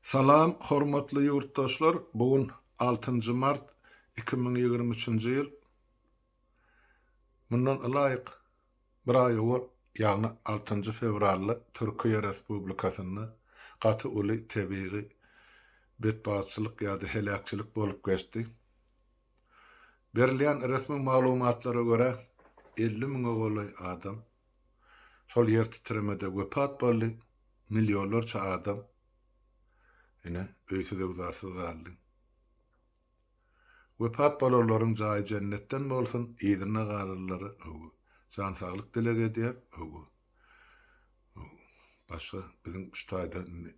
Salam hormatly ýurtdaşlar bu gün altynjy mart 2023-nji ýyl mundan ylaýyk bir aý owal ýagny altynjy fewralda Türkiýe Respublikasynda gaty uly tebigy betbagtçylyk ýa-da heläkçilik bolup geçdi. Berilýän resmi maglumatlara görä 50 müňe golaý adam şol ýer titremede wepat boldy, millionlarça adam ine öýsüz-öwzarsyz galdy. Wepat bolanlaryň jaýy jennetden bolsun, yzynda galanlara hawa, jan saglyk dileg edýär, hawa. Başga biziň şu taýda indi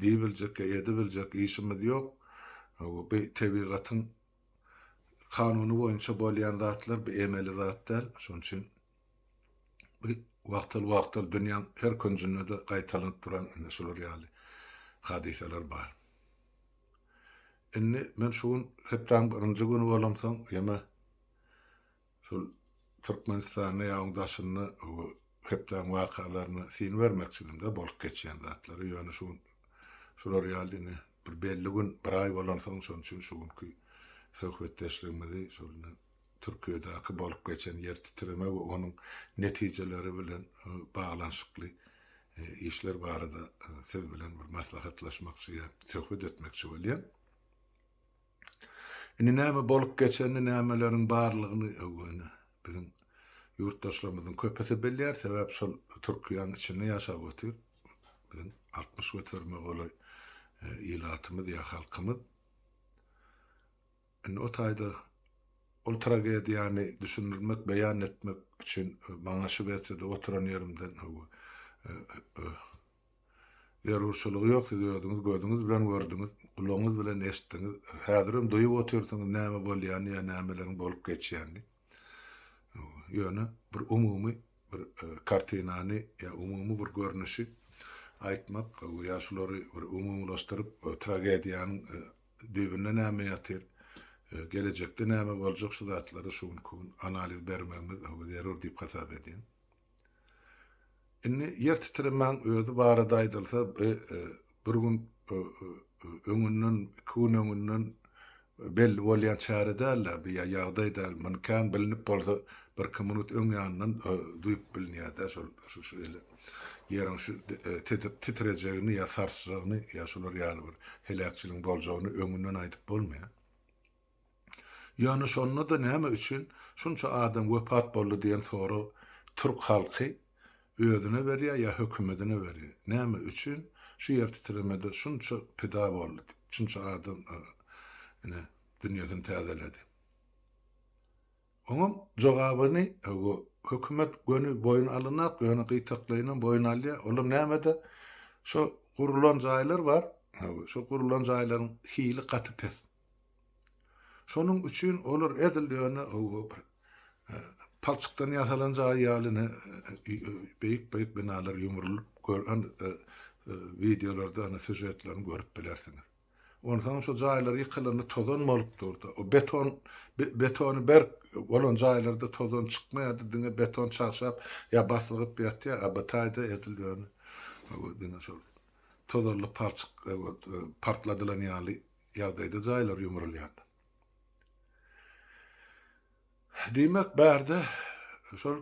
diýibiljek ýa edibiljek işimiz ýok. Hawa, bu tebigatyň kanuny boýunça bolýan zatlar, bu emeli zat däl. Şonuň üçin Bu wagtal-wagtal dünýäň her künjünde-de gaýtalanyp duran ine şular ýaly hadysalar bar. Indi men şu gün hepdäň birinji güni bolamsoň ýene şol Türkmenistanda ýa oň daşynda hepdäň wakalaryna syn bermekçidim-de bolup geçýän zatlara. Ýöne şu gün şular ýaly ine bir belli gün, bir aý bolansoň şonuň üçin şu günki söhbetdeşligimizi şol ine Türkiýedäki bolup geçen ýer titreme we onuň netijeleri bilen baglanyşykly işler barada siz bilen bir maslahatlaşmakçy ýa söhbet etmekçi bolýan. Indi näme bolup geçenini, nämeleriň barlygyny öwgeni biziň ýurtdaşlarymyzyň köpüsi bilýär, sebäp şol Türkiýäniň içinde ýaşap otyr biziň 60 göterime golaý ilatymyz ýa halkymyz. Indi o taýda ol tragediýany düşündirmek, beýan etmek üçin maňa Şwesiýada oturan ýerimden hawa zerurçylygy ýok, siz özüňiz gözüňiz bilen gördüňiz, gulagyňyz bilen eşitdiňiz, häzirem duýup otyrsyňyz näme bolýanyny ýa nämeleriň bolup geçýänini. Ýöne bir umumy bir kartinany ýa umumy bir görnüşi aýtmak ýa şulary bir umumylaşdyryp tragediýanyň Düýbünde näme ýatyr, gelejekde näme boljak şu zatlara şu günki gün analiz bermegimiz zerur diýip hasap edýän. Indi ýer titremäň özi barada aýdylsa, bir gün öňünden, iki gün öňünden belli bolýan çäre däl-de, bu ýa ýagdaý däl. Muny kän bilinip bolsa, birki minut öň ýanyndan duýup bilinýär-de şol şu ele. Ýeriň şu titrejegini ýa sarsjagyny ýa şular ýaly bir heläkçiligiň boljagyny öňünden aýdyp bolmaýar. Ýöne şonda-da näme üçin şunça adam wepat boldy diýen sorag türk halky özüne berýär ýa hökümedine berýär. Näme üçin şu ýer titremede şunça pida boldy, şunça adam ine dünýesini täzeledi. Oňam jogabyny hökümet göni boýun alynak, ýöne gytaklaýynam boýun alýar. Olam nämede? Şo gurulan jaýlar bar, şo gurulan jaýlaryň hili gaty pes. Şonuň üçin olar edil ýöne bir palçykdan ýasalan jaý ýaly beýik-beýik binalar ýumrulyp gören wideolarda ana sýužetlerini görüp bilersiňiz. Onsoň şo jaýlar ýykylanda tozan bolup durdy. O beton betony berk bolan jaýlarda tozan çykmaýardy, diňe beton çagşap ýa baslygyp ýatýar, a bu taýda edil ýöne diňe şol tozanly palçyk partladylan ýaly ýagdaýda jaýlar ýumrulýardy. Diýmek bärde şol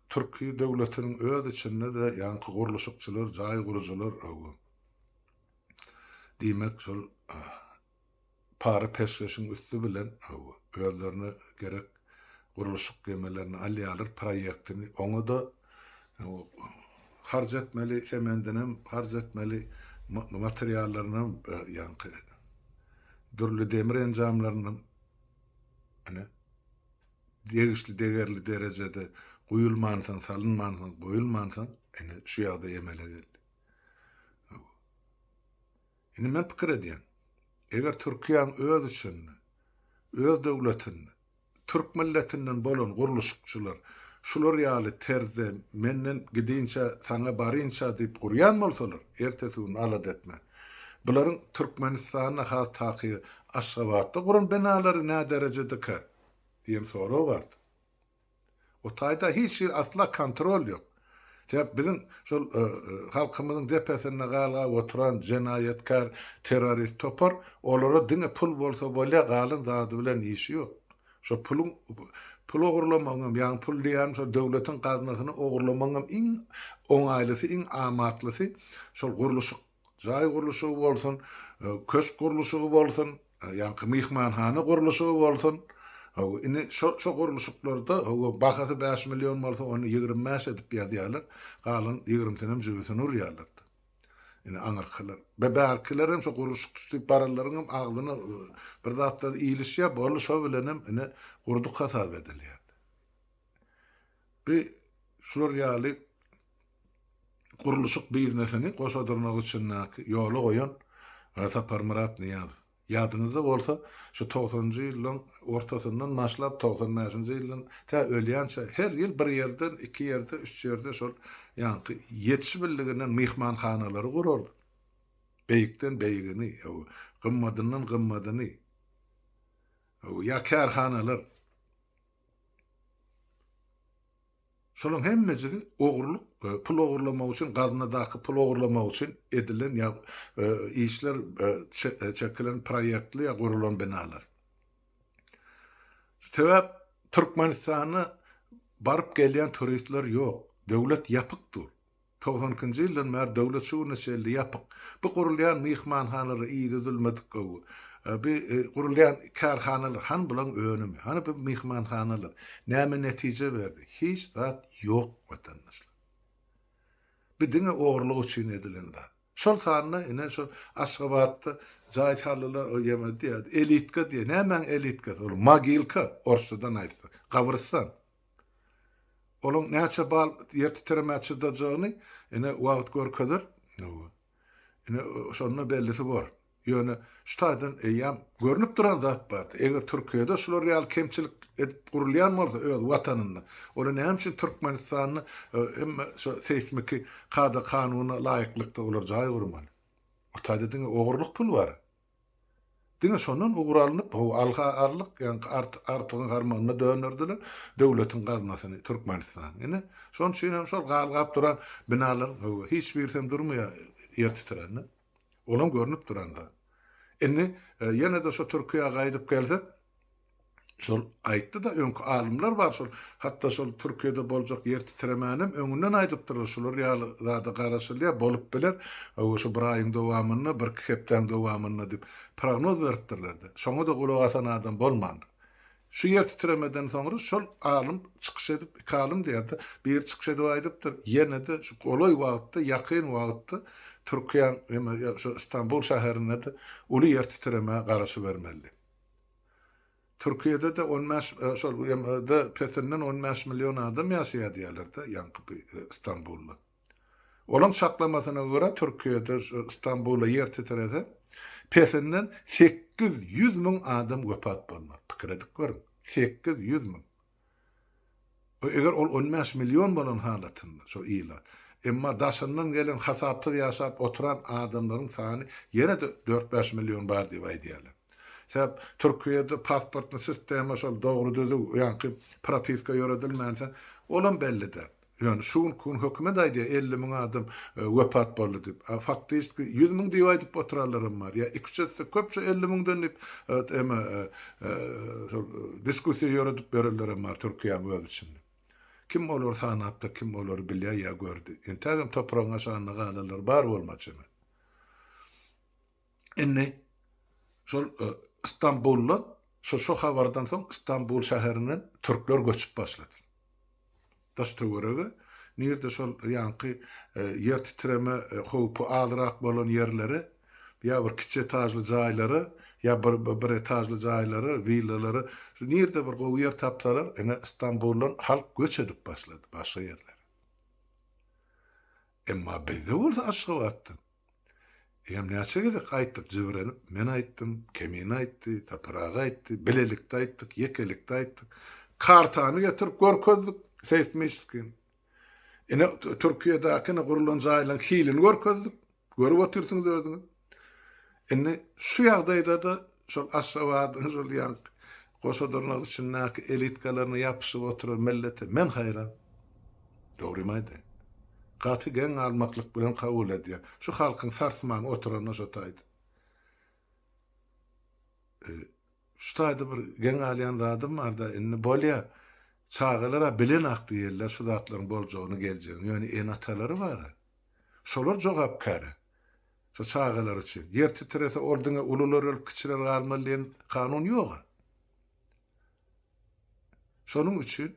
türki döwletiniň öz içinde-de ýaňky gurluşykçylar, jaý gurujylar Diýmek, şol para-peşgeşiň üsti bilen özlerine gerek gurluşyk gemelerini alýarlar, proýektini. Oňa-da harç etmeli, semendinem harç etmeli, materiallarynam, ýaňky dürli demir enjamlarynam ine degişli degerli derejede guýulmansoň, salynmansoň, goýulmansoň, ine şu ýagdaý emele geldi. Indi men pikir edýän, eger Türkiýäň öz içinde, öz döwletinde türk milletinden bolan gurluşykçylar şular ýaly terzde menden gidinçä saňa barynça diýip gurýan bolsalar, ertesi gün alada etme. Bularyň Türkmenistanda has takygy Aşgabatda guran binalary näderejedekä diýen sorag bardy. O taýda hiç hili asla kontrol ýok. Sebäp biziň şol halkymyzyň depesinde galgap oturan jenaýatkär terrorist topar, olara diňe pul bolsa bolýar, galan zady bilen işi ýok. Şo puluň pul ogurlamagyňam, ýagny pul diýýänim şol döwletiň gaznasyny ogurlamagyňam iň oňaýlysy, iň amatlysy şol gurluşyk, jaý gurluşygy bolsun, köşk gurluşygy bolsun, ýaňky myhmanhana gurluşygy bolsun. Hawa, indi şo şo gurluşyklarda hawa bahasy 5 million bolsa ony 25 edip ýazýarlar, galan ýigrimsinem jübüsine urýarlar. Indi aňyrkylar. Be bärkiler hem şo gurluşyk tutup baranlaryň hem agzyna bir zatlar ilişýär, boldy şo bilenem ine gurduk hasap edilýär. Bi şular ýaly gurluşyk biznesini goşa dyrnak içindäki ýola goýan Saparmyrat Nyýazow. Ýadyňyzda bolsa, şu togsanynjy ýyllaň ortasyndan başlap, 95-nji ýyldan tä ölýänçä her ýyl bir ýerden, iki ýerde, üç ýerde şol ýaňky ýetişibildiginden myhmanhanalary gurardy. Beýikden beýigini, gymmadyndan gymmadyny, ýa kärhanalar. Şolaryň hemmejigi ogurlyk, pul ogurlamak üçin, gaznadaky pul ogurlamak üçin edilen ýa işler çekilen proýektli ýa gurulan binalar. Sebäp Türkmenistana baryp gelýän turistler ýok. Döwlet ýapyk dur. 92-nji ýyldan bäri döwlet şu güne çenli ýapyk. Bu gurulýan myhmanhanalar yzy üzülmedik gowy. Bu gurulýan kärhanalar hany bulaň önümi? Hany bu myhmanhanalar? Näme netije berdi? Hiç zat ýok watandaşlar. Bu diňe ogurlyk üçin edilen zat. Şol sanda ine şol Aşgabatda jaý saldylar o ýeme diýýär. Elitka diýýär. Nämäň elitkasy? Ol mogilka orsçadan aýtsak. Gabrystan. Olaň näçe bal ýer titremä çydajagyny ine wagt görkezer. Ine şonda bellisi bor. Ýöne şu taýdan eýýäm görnüp duran zat bardy. Eger Türkiýede şular ýaly kemçilik edip gurulýan bolsa öz watanynda, olar näme üçin Türkmenistanda hemme şo seýsmiki kada-kanuna laýyklykda olar jaý gurmaly? O taýda diňe ogurlyk pul bar. Diňe şondan ugur alnyp, hawa, alha aldyk, ýaňky artygyň harmanyna dönderdiler döwletiň gaznasyny, Türkmenistanyň. Ine, şonuň üçin hem şol galgap duran binalaryň, hawa, hiç birisem durmaýar ýer titrände. Olam görnüp duran zat. Indi ýene-de şo Türkiýä gaýdyp gelsek, Şol aýtdy-da öňki alymlar bar şol hatda şol Türkiýede boljak ýer titremänem öňünden aýdypdyrlar şular ýaly zada garaşylýar bolup biler şu bir aýyň dowamynda birki hepdäň dowamynda diýip prognoz beripdirlerde şoňa-da gulak asan adam bolmandyr. Şu ýer titremeden soňra şol alym çykyş edip iki alym diýerde biri çykyş edip aýdypdyr ýene-de şu golaý wagtda ýakyn wagtda Türkiýäň şu Stambul şäherinde-de uly ýer titremä garaşybermeli diýip. Türkiýede-de 15 şol ýerde pesinden 15 million adam ýaşaýar diýýärler-de, ýaňky Stambulda. Olaň çaklamasyna görä Türkiýede Stambulda ýer titrese, pesinden 800 müň adam wepat bolmaly. Pikir edip görüň, 800 müň. Eger ol 15 million bolan halatynda şo ilat. Emma daşyndan gelen hasapsyz ýaşap oturan adamlaryň sany ýene-de dört-bäş million bar diýip aýdýarlar. Sebäp Türkiýede pasportny sistema şol dogry düzüw ýaňky propiska ýöredilmänsoň olam belli däl. Ýöne şu günki gün hökümet aýdýar 50 müň adam wepat boldy diýip. A faktiski 100 müň diýip aýdyp oturanlaram bar. Ýa iki-üç etse köp şu 50 müňden diýip eme şol diskussiýa ýöredip ýörenlerem bar Türkiýäň öz içinde. Kim olary sanapdyr, kim olary bilýär ýa gördi. Entägem topragyň aşagynda galanlar bar bolma çemeli. Indi şol Stambuldan şu şu habardan soň Stambul şäherinden türkler göçüp başlady. Daş töwerege nirde şol ýaňky ýer titreme howpy azrak bolan ýerlere ýa bir kiçi etažly jaýlara ýa bir bir etažly jaýlara, willalara şu nirde bir gowy ýer tapsalar ine Stambuldan halk göç edip başlady başga ýerlere. Emma bizde bolsa Aşgabatda Eýýäm näçe gezek aýtdyk jibrenip, men aýtdym, Kemine aýtdy, Sapar aga aýtdy, bilelikde aýtdyk, ýekelikde aýtdyk. Kartany getirip görkezdik, seýsmiçeskiý. Ine, Türkiýedäki ine gurulan jaýlaryň hilini görkezdik. Görüp otyrsyňyz özüňiz. Indi şu ýagdaýda-da şol Aşgabadyň şol ýaňky goşa dyrnak içindäki elitkalaryna ýapyşyp oturan millete men haýran. Dogrymy aýdaýyn. Gaty geň galmaklyk bilen kabul edýän. Şu halkyň sarsman oturanyna şo taýda. Şu taýda bir geň galýan zadym barda, indi bolýa, çagalar-a bilenak diýerler şu zatlaryň boljagyny, geljegini, ýöne ene-atalary bar-a. Şolar jogapkär-ä. Şo çagalar üçin. Ýer titrese ol diňe ulular ölüp kiçiler galmaly diýen kanun ýog-a. Şonuň üçin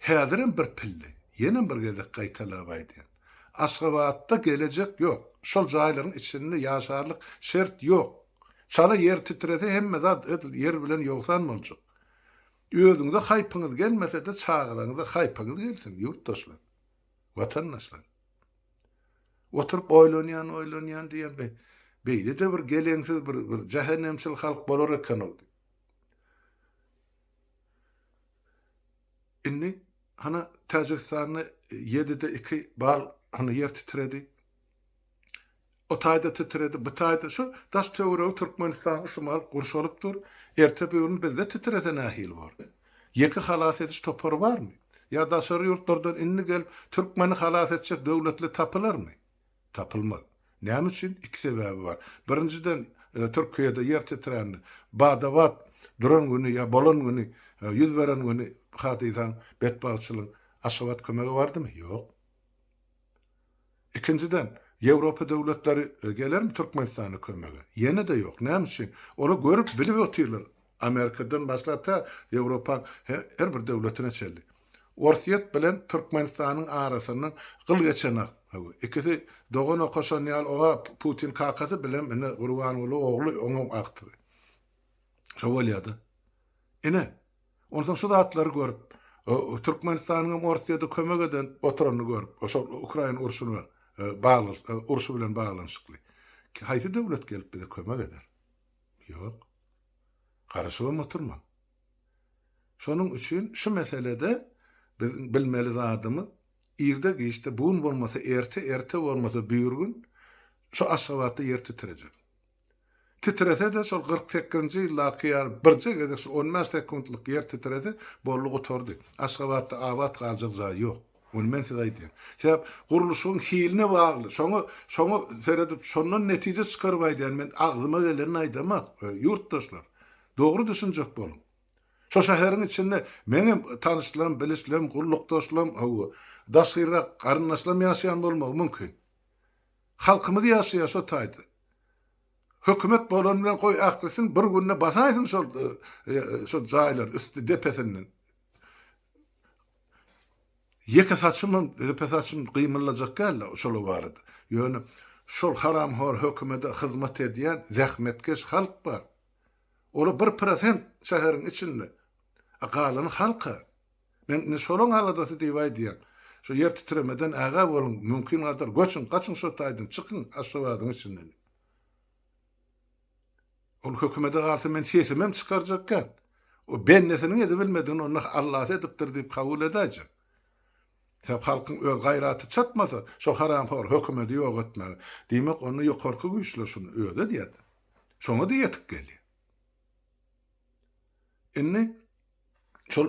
häzirem bir pilli, ýenem bir gezek gaýtalap aýdýan. Aşgabatda gelejek ýok. Şol jaýlaryň içinde ýaşarlyk şert ýok. Çala ýer titrese hemme zat edil ýer bilen ýogsan boljak. Özüňize haýpyňyz gelmese-de çagalaryňyza haýpyňyz gelsin, ýurtdaşlar, watandaşlar. Oturyp oýlanýan, oýlanýan diýýän, beýle-de bir geleňsiz bir bir jähennemçil halk bolar eken-ow diýip. Indi hana Täjigistanda ýedide iki bal hana ýer titredi. O taýda titredi, bu taýda şu daş töweregi Türkmenistanyň şu mahal gurşalyp dur. Erte böwrün bizde titrese nähili bor? Ýeke halas ediş topary barmy? Ýa daşary ýurtlardan indi gelip türkmeni halas etjek döwletli tapylarmy? Tapylmaz. Näme üçin? Iki sebäbi bar. Birinjiden, Türkiýede ýer titrände, bada-bat duran güni ýa bolan güni, ýüz beren güni hadysaň, betbagtçylygyň Aşgabat kömege bardymy? Ýok. Ikinjiden, Ýewropa döwletleri gelermi Türkmenistana kömege? Ýene-de ýok. Näme üçin? Olar görüp, bilip otyrlar. Amerikadan başlap tä Ýewropaň her bir döwletine çenli. Orsýet bilen Türkmenistanyň arasyndan gyl geçenak. Hawa, ikisi dogan okaşan ýaly oňa Putin kakasy bilem ine Gurbanguly ogly oňam agtygy. Şo bolýada. Ine, onsoň şu zatlary görüp, Türkmenistanyňam Orsýede kömek eden oturanyny görüp, şol Ukraina urşuny bagly urşy bilen baglanyşykly. Haýsy döwlet gelip bize kömek eder? Ýok. Garaşybam oturmaň. Şonuň üçin şu meselede biziň bilmeli zadymyz, irde-giçde, bu gün bolmasa erte, erte bolmasa birgün şu Aşgabatda ýer titrejek. Titrese-de şol 48-nji ýyldaky ýaly birje gezek şu 15 sekuntlyk ýer titrese, boldy gutardy. Aşgabatda abat galjak jaý ýok. Ony men size aýdýan. Sebäp gurluşygyň hiline bagly. Şoňa şoňa seredip, şondan netije çykaryp aýdýan. Men agzyma gelenini aýdamak, ýurtdaşlar. Dogry düşünjek boluň. Şo şäheriň içinde meňem tanyşlarym, bilişlerim, gullukdaşlarym, hawa, daşgyrak garyndaşlarym ýaşaýan bolmagy mümkin. Halkymyz ýaşaýar şo taýda. Hökümet bolan bilen goý ählisini bir günde basaýsyn şol şo jaýlary üsti depesinden. Ýeke saçymam, depe saçym gymyldajak däl-de şolar barada. Ýöne şol haramhor hökümede hyzmat edýän zähmetkeş halk bar. Olar bir prosent şäheriň içinde. A galany halk-a. Men indi şolaň aladasy diýip aýdýan. Şu ýer titremeden ägä boluň, mümkingadar göçüň, gaçyň şo taýdan, çykyň Aşgabadyň içinden. Ol hökümede galsa men sesimem çykarjak däl. O bendesiniň edibilmedigini onda Allasy edipdir diýip kabul edäýjek. Sebäp halkyň öz gaýraty çatmasa şo haramhor hökümedi ýok etmäge. Diýmek onda ýokarky güýçler şuny özi edýärdi. Şoňa-da ýetip gelýär. Indi şol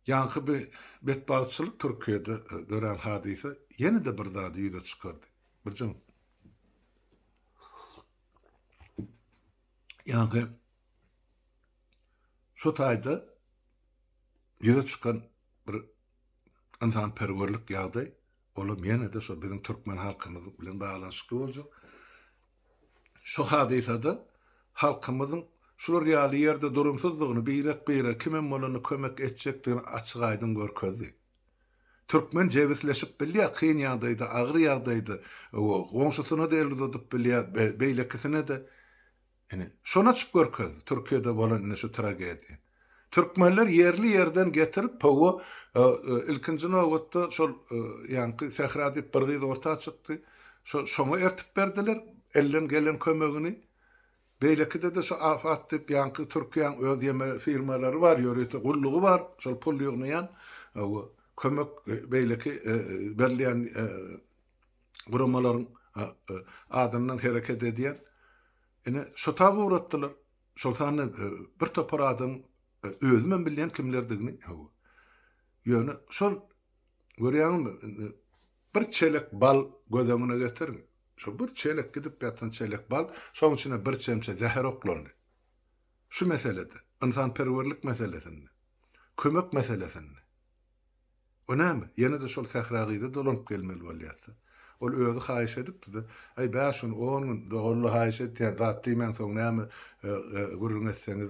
ýaňky bir betbagtçylyk Türkiýede dörän hadysa ýene-de bir zady ýüze çykardy. Birjigim. Ýaňky şu taýda ýüze çykan bir ynsanperwerlik ýagdaý, olam ýene-de şo biziň türkmen halkymyz bilen baglanyşykly boljak. Şu hadysada halkymyzyň şular ýaly ýerde durumsyzdygyny, birek-birege kimem bolanda kömek etjekdigini açyk-aýdyň görkezdi. Türkmen jebisleşip bilýär, kyn ýagdaýda, agyr ýagdaýda, goňşusyna-da el uzadyp bilýär, beýlekisine-de. Ine, şony açyp görkezdi Türkiýede bolan ine şu tragediýa. Türkmenler ýerli-ýerden getirip, hawa, ilkinji nobatda şol ýaňky Sähra diýip bir gyz orta çykdy. Şo şoňa ertip berdiler elden gelen kömegini. Beýlekide-de şu AFAD diýip ýaňky Türkiýäň öz ýeme firmalary bar, ýörite gullugy bar, şol pul ýygnaýan, hawa, kömek beýleki berilýän guramalaryň adyndan hereket edýän. Ine, şo taba ugratdylar. Şol sanda bir topar adam, özümem bilýän kimlerdigini, hawa. Ýöne şol, görýäňizmi, indi. Bir çelek bal göz öňüne getiriň. Şo bir çelek gidip ýatan çelek bal, şoň içine bir çemçe zäher oklandy. Şu meselede, ynsanperwerlik meselesinde, kömek meselesinde. O näme, ýene-de şol sähra gyza dolanyp gelmeli bolýarsa. Ol özi haýyş edipdi-de, Aý, bäş gün, on gün doganly haýyş etýän, zat diýmäň, soň näme gürrüň etseňiz,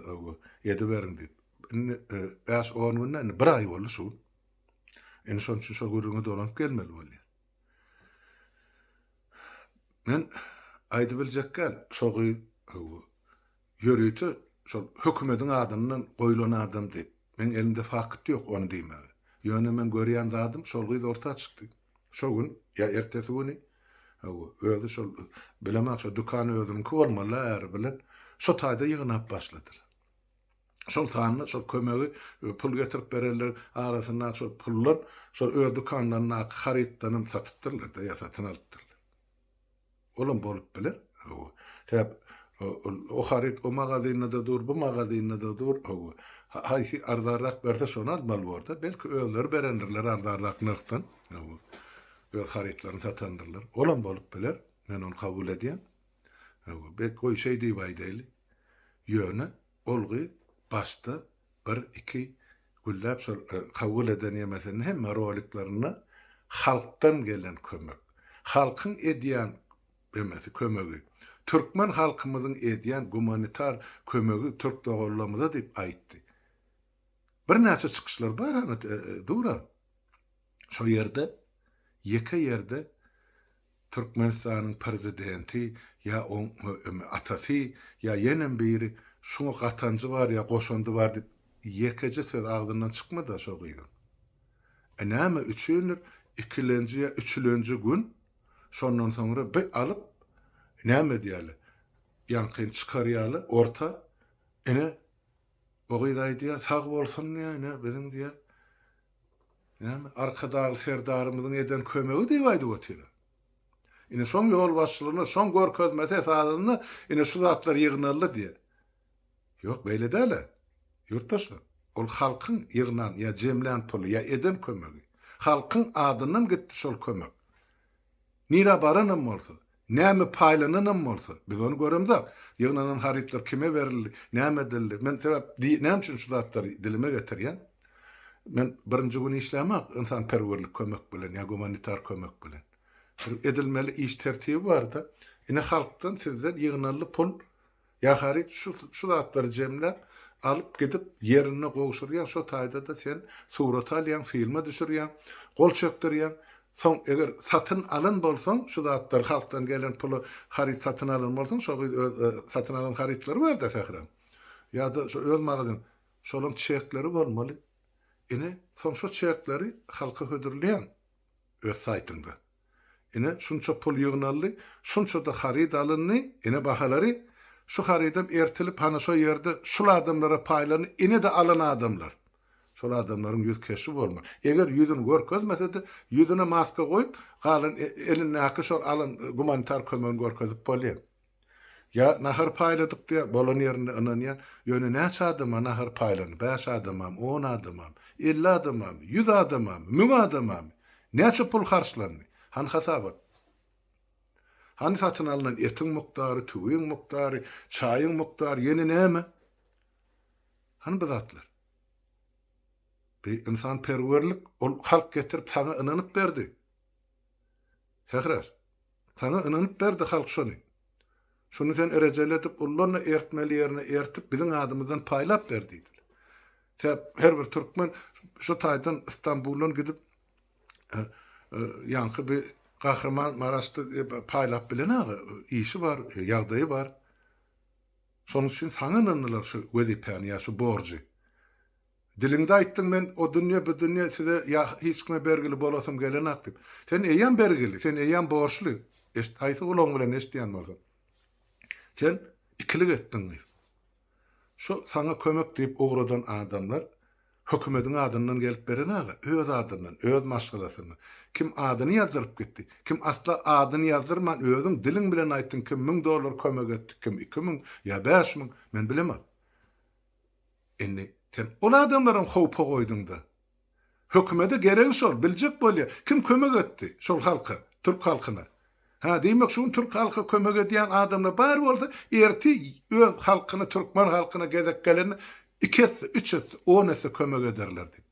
ediberiň diýip. Indi bäş-on gün däl, indi bir aý boldy şu gün. Indi şonuň üçin şol gürrüňe dolanyp gelmeli bolýar. Men aýdybiljekgäl, şo gyz ýörite şol hökümediň adyndan goýlan adam diýip. Meň elimde fakt ýok ony diýmäge. Ýöne men görýän zadym şol gyz orta çykdy. Şo gün ýa ertesi güni hawa özi şol bilemok şo dükan özüniňki bolmaly äri bilen şo taýda ýygnap başladylar. Şol sanda şol kömegi pul getirip berenler arasyndaky şol pullar şol öz dükanlaryndaky harytdanam satypdyrlar-da ýa satyn alypdyrlar. Olam bolup biler. Hawa. Sebäp o haryt o magazynda-da dur, bu magazynda-da dur. Hawa. Haýsy arzanrak berse şony almaly bor-da. Belki özleri berendirler arzanrak nyrhdan. Hawa. Öz harytlaryny satandyrlar. Olam bolup biler. Men ony kabul edýän. Hawa. Belki goý şeý diýip aýdaýly. Ýöne ol gyz başda bir, iki gülläp şol kabul eden ýemesini hemme roliklerinde halkdan gelen kömek, halkyň edýän emesi kömegi, türkmen halkymyzyň edýän gumanitar kömegi türk doganlarymyza diýip aýtdy. Birnäçe çykyşlar bar ana duran. Şo ýerde ýeke ýerde Türkmenistanyň prezidenti ýa oň atasy ýa ýenem biri şuňa gatanjy bar ýa goşandy bar diýip ýekeje söz agzyndan çykmada şo gyzyň. E näme üçindir ikilenji ýa üçülenji gün şondan soňra bi alyp näme edýäle ýaňkyny çykarýaly orta ine o gyz aýdýa sag bolsun diýä ine biziň diýä Näme, Arkadagly Serdarymyzyň eden kömegi diýip aýdyp otyr-a. Ine, şoň ýolbaşçylygynda, şoň görkezmesi esasynda ine şu zatlar ýygnaldy diýýär. Ýok, beýle däl-ä, ýurtdaşlar. Ol halkyň ýygnan ýa jemlän puly ýa eden kömegi. Halkyň adyndan gitdi şol kömek. Nirä baranam bolsa, näme paýlananam bolsa, biz ony göremzok. Ýygnanan harytlar kime berildi, näme edildi? Men sebäp, näme üçin şu zatlary dilime getirýän? Men birinji gün işlämok ynsanperwerlik kömek bilen ýa gumanitar kömek bilen. Bir edilmeli iş tertibi bar-da. Ine halkdan, sizden ýygnaldy pul, Ýa haryt şu şu zatlary jemläp, alyp gidip ýerinde gowşurýaň, şo taýda-da sen surata alýaň, filme düşürýäň, gol çekdirýäň. Soň eger satyn alan bolsaň, şu zatlary halkdan gelen pula haryt satyn alan bolsaň, şo gyz öz satyn alan harytlary bar-da sähraň. Ýa-da şo öz magazin, şolaň çekleri bolmaly. Ine, soň şo çekleri halka hödürleýäň öz saýtyňda. Ine, şunça pul ýygnaldy, şunça-da haryt alyndy, ine bahalary, şu harydam ertilip hana şo ýerde şul adamlara paýlandy, ine-de alan adamlar. Şol adamlaryň ýüz keşbi bolmaly. Eger ýüzüni görkezmese-de, ýüzüne maska goýup, galan elindäki şol alan gumanitar kömegini görkezip bolýar. Ýa nahar paýladyk diýýär, bolan ýerinde ynanýan. Ýöne näçe adama nahar paýlandy? Bäş adamamy, on adamamy, 50 adamamy, ýüz adamamy, müň adamamy? Näçe pul harçlandy? Hany hasabat? Hany satyn alnan etiň mukdary, tüwiň mukdary, çaýyň mukdary, ýene näme? Hany bu zatlar? Bi ynsanperwerlik, ol halk getirip saňa ynanyp berdi. Sähra, saňa ynanyp berdi halk şony. Şuny sen rejeli edip ullan-da ertmeli ýerine ertip biziň adymyzdan paýlap ber diýdiler. Sebäp her bir türkmen şu taýdan Istanbuldan gidip ýaňky bir Gahryman Maraşda paýlap bilen-aga işi bar, ýagdaýy bar. Şonuň üçin saňa ynandylar şu wezipäni ýa şu borjy. Diliňde aýtdyň men o dünýe bu dünýe size ýa hiç kime bergili bolasym gelenak diýip. Sen eýýäm bergili, sen eýýäm borçly. Eşit haýsy gulagyň bilen eşitýän bolsaň. Sen ikilik etdiň gyz. Şu saňa kömek diýip ugradan adamlar hökümediň adyndan gelip beren aga, öz adyndan, öz maşgalasyndan. Kim adyny ýazdyryp gitdi, kim asla adyny ýazdyrman özüň diliň bilen aýtdyň kim müň dollar kömek etdi, kim 2000 ýa 5000 men bilemok. Indi sen ol adamlaram howpa goýduňda. Hökümede geregi şol, biljek bolýa, kim kömek etdi şol halka, türk halkyna. Hä, diýmek şu gün türk halka kömek edýän adamlar bar bolsa, ertir öz halkyna, türkmen halkyna gezek gelende iki esse, üç esse, on esse kömek ederler diýip.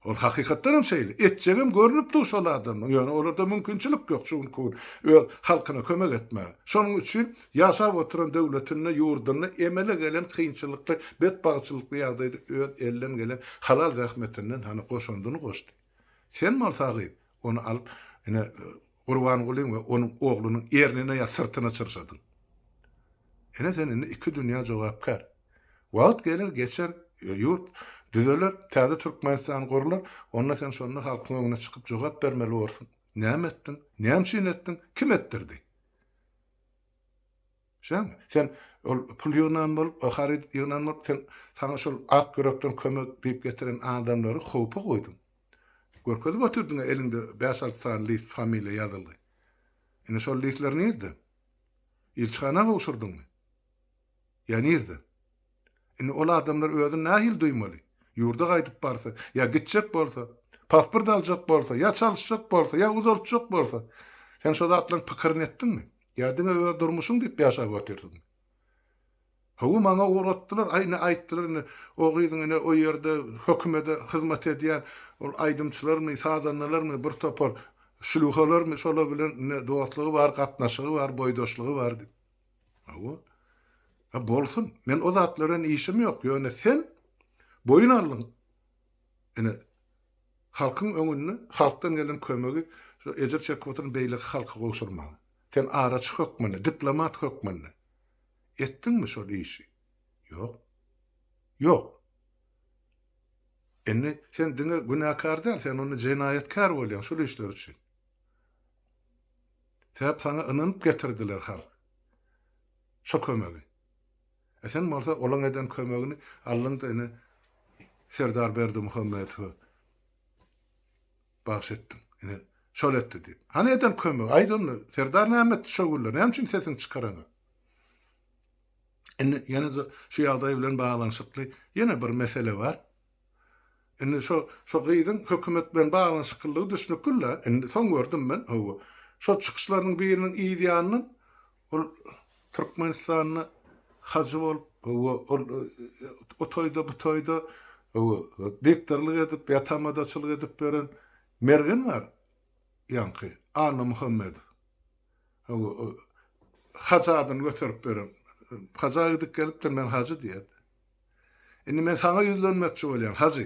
Ol hakykatdan hem şeýle. Etjegem görnüp dur şol adamlaň. Ýöne olarda mümkinçilik ýok şu günki gün öz halkyna kömek etmäge. Şonuň üçin ýaşap oturan döwletinde, ýurdunda emele gelen kynçylykly, betbagtçylykly ýagdaýda öz elden gelen halal zähmetinden hany goşandyny goşdy. Sen bolsa gyz, ony alyp ine Gurbangulyň we onuň oglunyň ernine ýa syrtyna çyrşadyň. Ine sen indi iki dünýä jogapkär. Wagt geler, geçer, ýurt düzeler, täze Türkmenistan gurlar, onda sen şonda halkyň öňüne çykyp jogap bermeli borsuň. Näme etdiň? Näme üçin etdiň? Kim etdirdi? Şeýdemi? Sen ol pul ýygnan bolup, o haryt ýygnan bolup, sen saňa şol ak ýürekden kömek diýip getiren adamlary howpa goýduň. Görkezip otyrdyň-a eliňde bäş-alty sany list familiýa ýazylgy. Indi şol listler nirde? Ilçihana gowşurdyňmy? Ýa nirde? Indi ol adamlar özüni nähili duýmaly? Ýurda gaýdyp barsa, ýa gitjek bolsa, pasport aljak bolsa, ýa çalyşjak bolsa, ýa uzaltjak bolsa, sen şo zatlaryň pikirini etdiňmi? Ýa diňe öz durmuşyň diýip ýaşap otyrsyňmy? Hawa, maňa ugratdylar, aý ine aýtdylar ine o gyzyň ine o ýerde hökümede hyzmat edýän ol aýdymçylarmy, sazandalarmy bir topar şlýuhalarmy şolar bilen ine dostlugy bar, gatnaşygy bar, boýdaşlygy bar diýip. Hawa. Ha bolsun. Men o zatlar bilen işim ýok. Ýöne sen boýun aldyň. Ine halkyň öňünde halkdan gelen kömegi şu ejir çekip oturan beýleki halka gowşurmaga. Sen araçy hökmünde, diplomat hökmünde etdiňmi şol işi? Ýok. Ýok. Indi sen diňe günäkär däl, sen onda jenaýatkär bolýaň şol işler üçin. Sebäp saňa ynanyp getirdiler halk. Şo kömegi. E sen bolsa olaň eden kömegini aldyň-da ine Serdar Berdimuhamedowa bagş etdiň. Ine şol etdi diýip. Hany eden kömegi? Aýt onda Serdar näme etdi şo günler? Näme üçin sesiňi çykaraňok? Indi ýene-de şu ýagdaý bilen baglanyşykly ýene bir mesele bar. Indi şo şo gyzyň hökümet bilen baglanyşyklylygy düşnükli-le. Indi soň gördüm men, hawa. Şo çykyşlarynyň biriniň yz ýanyndan ol Türkmenistanda hajy bolup, hawa, ol o toýda, bu toýda, hawa, diktorlyk edip ýa tamadaçylyk edip ýören Mergen bar, ýaňky Anna Muhammedow. Hawa, hajy adyny göterip ýören. Haja gidip gelipdir, men hajy diýerdi. Indi men saňa ýüzlenmekçi bolýan, hajy.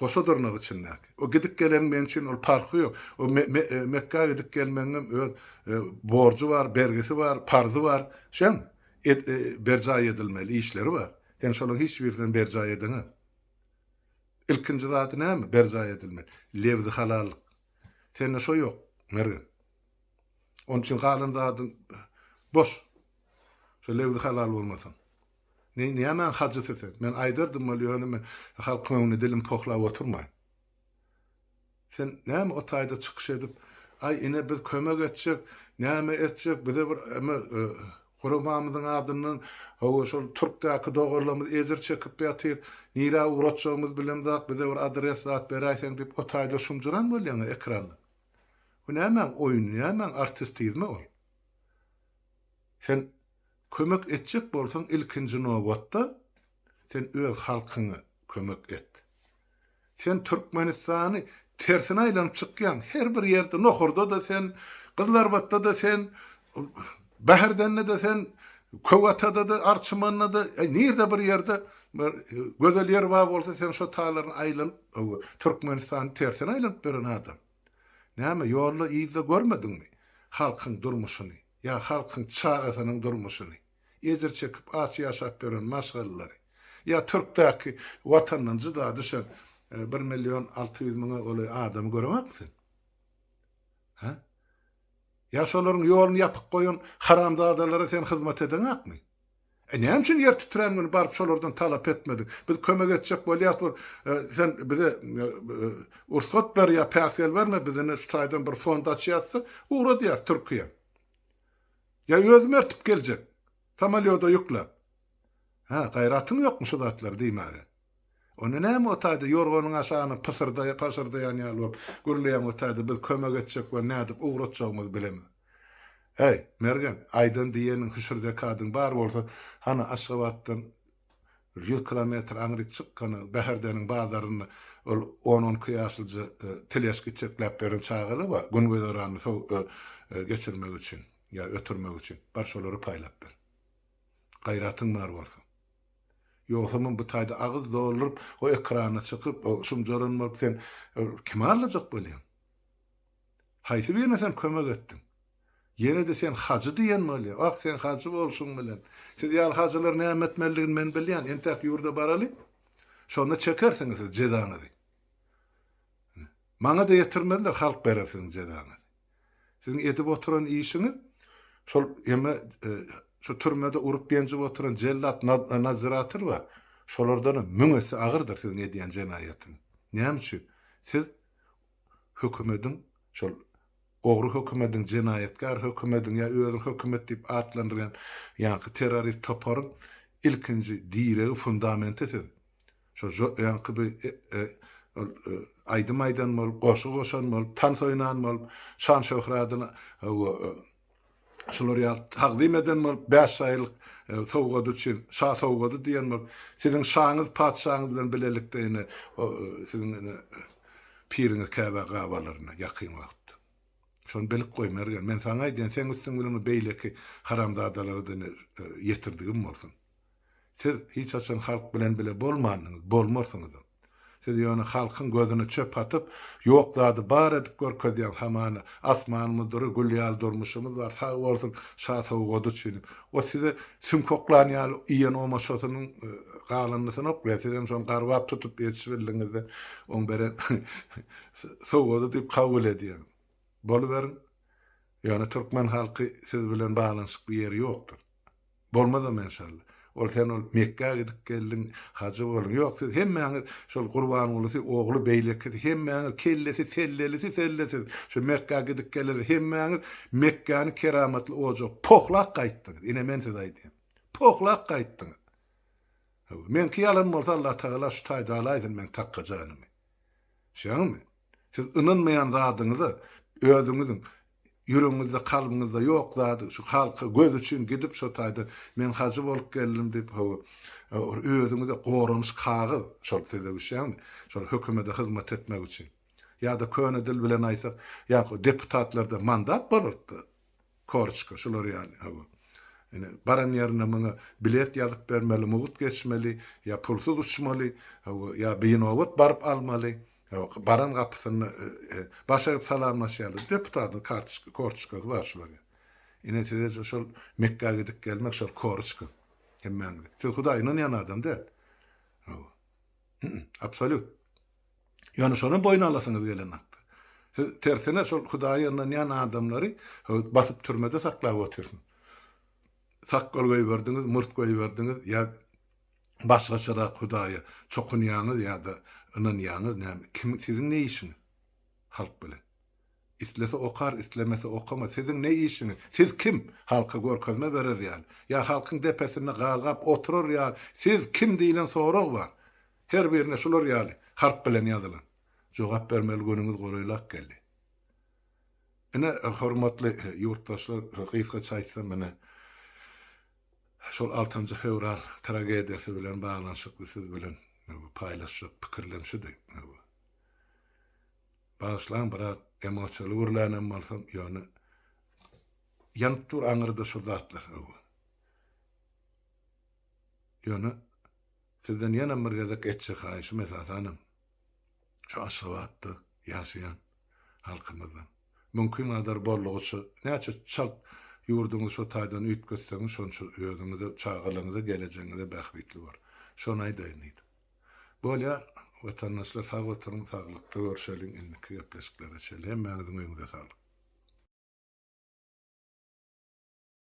Goşa dyrnak içindäki. O gidip geleniň meň üçin ol parhy ýok. O Mekgä gidip gelmegiňem öz borjy bar, bergisi bar, parzy bar. Şeň berjaý edilmeli işleri bar. Sen şolaryň hiç birisinem berjaý edeňok. Ilkinji zady näme berjaý edilmeli? Lebzi halallyk. Sende şo ýok, Mergen. Onuň üçin galan zadyň boş. Şo lebzi halal bolmasaň. Ne, nämäň hajysy sen? Men aýdardym weli ýöne men halkyň öňünde dilim pohlap oturmaýyn. Sen näme o taýda çykyş edip, aý ine biz kömek etjek, näme etjek, bize bir eme guramamyzyň adyndan hawa şol türkdäki doganlarymyz ejir çekip ýatyr, nirä ugratjagymyzy bilemzok, bize bir adres zat beräýseň diýip o taýda şumjuran bolýaň-a ekranda. Bu nämäň oýny, nämäň artistizmi ol? Sen kömek etjek bolsaň ilkinji nobatda sen öz halkyňa kömek et. Sen Türkmenistany tersine aýlanyp çykýaň her bir ýerde Nohurda-da sen, Gyzlarbatda-da sen, Bäherdende-de sen, Köwatada-da, Arçmanda-da, nirde bir ýerde bir gözel ýer bar bolsa sen şo talaryny aýlanyp Türkmenistany tersine aýlanyp ýören adam. Näme ýolda yzda görmediňmi halkyň durmuşyny? Ýa halkyň çagasynyň durmuşyny, ejir çekip aç ýaşap ýören maşgalalary, ýa türkdäki watandan jyda düşen bir 1 600 000-e golaý adamy göreňokmy sen? Hä? Ýa şolaryň ýoluny ýapyk goýan haramzadalara sen hyzmat edeňokmy? E näme üçin ýer titrän güni baryp şolardan talap etmediň? Biz kömek etjek bolýas bir sen bize rugsat ber ýa päsgel berme biz ine şu taýdan bir fond açýasda ugradýas Türkiýä. Ýa özüm ertip geljek. Samolýoda ýükläp. Hä, gaýratyň ýokmy şu zatlary diýmäge? Onda näme o taýda ýorganyň aşagyna pysyrdaýa paşyrdaýan ýaly bolup gürleýäň o taýda biz kömek etjek we nädip ugratjagymyzy bilemok. Äý, Mergen, aýdan diýeniň hüşür-zekadyň bar bolsa, hany Aşgabatdan ýüz kilometr aňryk çyk, hany Bäherdeniň bazarynda ol on-on iki ýaşlyja teležka itekläp beren çagalar bar, gün-güzeranyny sow geçirmek üçin ýa ötürmek üçin, bar şolary paýlap ber. Gaýratyň bar bolsa. Ýogsamam bu taýda agyz dolduryp o ekrana çykyp o şumjaran bolup sen kimi aldajak bolýaň? Haýsy birine sen kömek etdiň? Ýene-de sen hajy diýen bolýa. Ah sen hajy bolşuň bilen. Siz ýaly hajylar näme etmelidigini men bilýän. Entäk ýurda baraly. Şonda çekersiňiz siz jezaňyzy. Maňa-da ýetirmezler halk berer siziň jezaňyzy. Siziň edip oturan işiňiz şol eme şu türmede urup ýenjip oturan jellat nadziratel bar. Şolardanam müň esse agyrdyr siziň edýän jenaýatyňyz. Näme üçin? Siz hökümediň şol ogry hökümediň jenaýatkär hökümediň ýa özüni hökümet diýip atlandyrýan ýaňky terrorist toparyň ilkinji diregi fundamenti siz. Şo ýaňky bir ol aýdym aýdan bolup, goşgy goşan bolup, tans oýnan bolup, şan-şöhradyny şular ýaly tagzym eden bolup, bäş aýlyk sowgady üçin şa sowgady diýen bolup, siziň şaňyz, patyşaňyz bilen bilelikde ine siziň ine piriňiz Käbä gabalar ine ýakyn wagtda. Şony bilip goý, Mergen. Men saňa aýdýan, seň üstüň bilen beýleki haramzadalara-da ine ýetirdigim bolsun. Siz hiç haçan halk bilen bile bolmandyňyz, bolmarsyňyzam. Siz ýöne halkyň gözüne çöp atyp, ýok zady bar edip görkezýäň hamana, asmanymyz dury, gül ýaly durmuşymyz bar, sag bolsun şa sowgady üçin. O size süňk oklan ýaly iýen omaçasynyň galyndysyny oklaýar, sizem şony garbap tutup ýetişibildiňizde oň beren sowgady diýip kabul edýäňiz. Boluberiň, ýöne türkmen halky siz bilen baglanyşykly ýeri ýokdur. Bolmazam enşalla. Ol sen ol Mekgä gidip geldiň, hajy bolduň. Ýok, siz hemmäňiz şol Gurbangulusy, ogly, beýlekisi hemmäňiz kellesi sellelisi sellesiz şu Mekgä gidip gelenler hemmäňiz Mekgäni keramatly ojagy pohlap gaýtdyňyz. Ine men size aýdýan. Pohlap gaýtdyňyz. Hawa, meňki ýalan bolsa Allatagala şu taýda alaýsyn meň takga janymy. Düşýäňizmi? Siz ynanmaýan zadyňyza özüňiziň ýüregiňizde kalbyňyzda ýok zady şu halka göz üçin gidip şo taýda men hajy bolup geldim diýip hawa özüňize goranyş kagyz şol size düşýäňmi şol hökümede hyzmat etmek üçin ýa-da köne dil bilen aýtsak ýa deputatlarda mandat bolartdy Korçka, şular ýaly, hawa. Ine, baran ýerinde muňa bilet ýazyp bermeli, mugt geçmeli, ýa pulsuz uçmaly, hawa, ýa binobat baryp almaly, hawa, baran gapysynda baş egip salamlaşýarlar. Deputatyň kartoçka, korçkasy bar şular ýaly. Ine, size şol Mekgä gidip gelmek şol korçka. Hemmäňize. Siz Hudaýa ynanýan adam däl. Hawa. Absolýut. Ýöne şony boýun alasyňyz gelenokdy. Siz tersine şol Hudaýa ynanýan adamlary basyp türmede saklap otyrsyňyz. Sakgal goýberdiňiz, murt goýberdiňiz ýa başgaçarak Hudaýa çokunýaňyz ýa-da ynanýaňyz näme? Kim siziň ne işiňiz halk bilen? Islese okar, islemese okamaz. Siziň ne işiňiz? Siz kim? Halka görkezme berer ýaly. Ýa halkyň depesinde galgap oturar ýaly siz kim diýlen sorag bar. Her birine şular ýaly harp bilen ýazylan. Jogap bermeli günüňiz golaýlap geldi. Ine, hormatly ýurtdaşlar, gysgaça aýtsam, ine, şol altynjy fewral tragediýasy bilen baglanyşykly siz bilen paýlaşjak pikirlerim şudy. Bagyşlaň, biraz emosiýaly gürlänem bolsam, ýöne ýanyp dur aňyrda şu zatlar. Ýöne Sizden ýenem bir gezek etjek haýyşym esasanam şu Aşgabatda ýaşaýan halkymyzdan. Mümkingadar boldugyça näçe çalt ýurduňyzy şo taýdan üýtgetseňiz şonça özüňize, çagalaryňyza, gelejegiňize bähbitli bolar. Şony aýdaýyn diýdim. Bolýar, watandaşlar sag oturyň, saglykda görşeliň indiki gepleşiklere çenli. Hemmäňiziň öýüňize saglyk.